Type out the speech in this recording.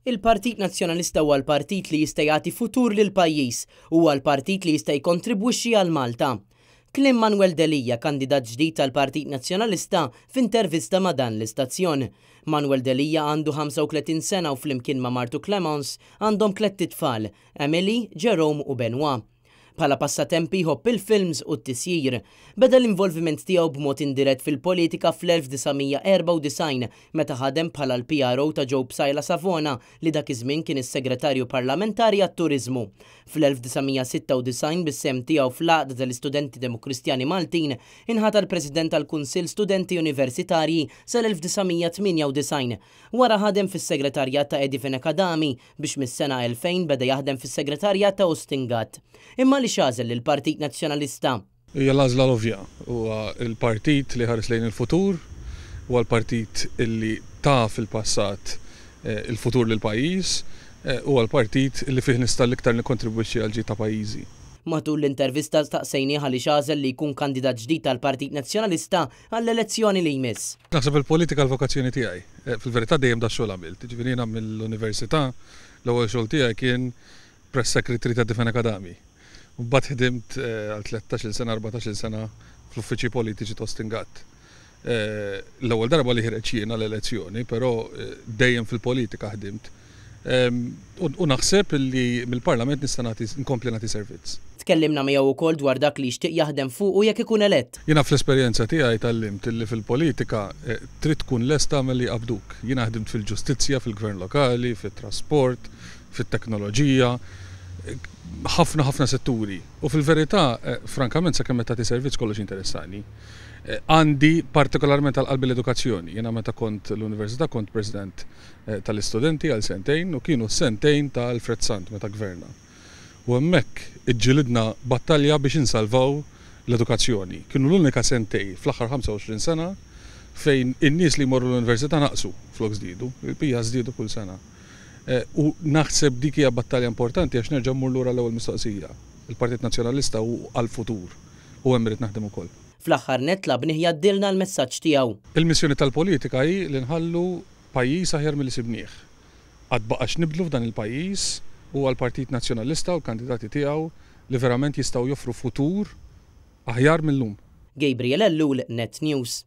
Il-Partit Nazzjonalista huwa l-partit li jista' jagħti futur lill-pajjiż, huwa l-partit li jista' jikkontribwixxi għal Malta. Kliem Manuel Delia, kandidat ġdid tal-Partit Nazzjonalista, f'intervista ma' dan l-istazzjon. Manuel Delia għandu 35 sena u flimkien ma' martu Clemence għandhom tlett itfal, Emily, Jerome u Benoit. Bħala passatempi jħobb il-films u t-tisjir. Beda l-involviment tiegħu b'mod indirett fil-politika fl-1994 meta ħadem bħala l-PRO ta' Joe Psaila Savona li dak iż-żmien kien is-Segretarju Parlamentari għat-Turiżmu. Fl-1996 bis-sehem tiegħu fl-Għaqda tal-Istudenti Demokristjani Maltin inħatar President tal-Kunsill Studenti Universitarji sal-1998. Wara ħadem fis-Segretarjat ta' Eddie Fenech Adami biex mis-sena 2000 beda jaħdem fis-Segretarjat ta' Austin Gatt. Imma għaliex għażel lill-Partit Nazzjonalista? Hija l-għażla l-ovvja. Huwa l-partit li jħares lejn il-futur, huwa l-partit li ta fil-passat il-futur lill-pajjiż, huwa l-partit li fih nista' l-iktar nikkontribwixxi għall-ġid ta' pajjiżi. Matul l-intervista staqsejnih għaliex għażel li jkun kandidat ġdid tal-Partit Nazzjonalista għall-elezzjoni li jmiss. Naħseb il-politika l-vokazzjoni tiegħi. Fil-verità dejjem dax-xogħol għamilt. Jiġifieri jiena mill-università l-ewwel xogħol tiegħi kien press secretary ta' Defenec Adami. U mbagħad ħdimt għal tlettax-il sena, erbatax-il sena fl-uffiċċji politiċi ta' Austin Gatt. L-ewwel darba li ħireġ jiena l-elezzjoni, però dejjem fil-politika ħdimt. U naħseb li mill-Parlament nista' nagħti nkompli nagħti servizz. Tkellimna miegħu wkoll dwar dak li jixtieq jaħdem fuqu jekk ikun elett. Jiena fl-esperjenza tiegħi tgħallimt li fil-politika trid tkun lest tagħmel li jqabbduk. Jiena ħdimt fil-ġustizzja, fil-gvern lokali, fit-trasport, fit-teknoloġija, ħafna ħafna setturi. U fil-verità, frankament sakemm qed tagħti servizz kollox jinteressani. Għandi partikolarment għal qalbi l-edukazzjoni. Jiena meta kont l-università kont president tal-istudenti għal sentejn u kienu s-sentejn ta' Alfred Sant meta ggverna. U hemmhekk iġġilidna battalja biex insalvaw l-edukazzjoni. Kienu l-unika sentej fl-aħħar 25 sena fejn in-nies li jmorru l-università naqsu flok żdiedu, il-bqija żdiedu kull sena. U naħseb dik hija battalja importanti għax nerġa' mmur lura għall-ewwel mistoqsija. Il-Partit Nazzjonalista hu għall-futur u hemm irrid naħdem ukoll. Fl-aħħar nett tlabnih jgħaddilna l-messaġġ tiegħu. Il-missjoni tal-politika hi li nħallu pajjiż aħjar milli sibnieh. Għad baqa' x'nibdlu f'dan il-pajjiż, huwa l-Partit Nazzjonalista u l-kandidati tiegħu li verament jistgħu joffru futur aħjar mil-lum. Gabriel Ellul, Net News.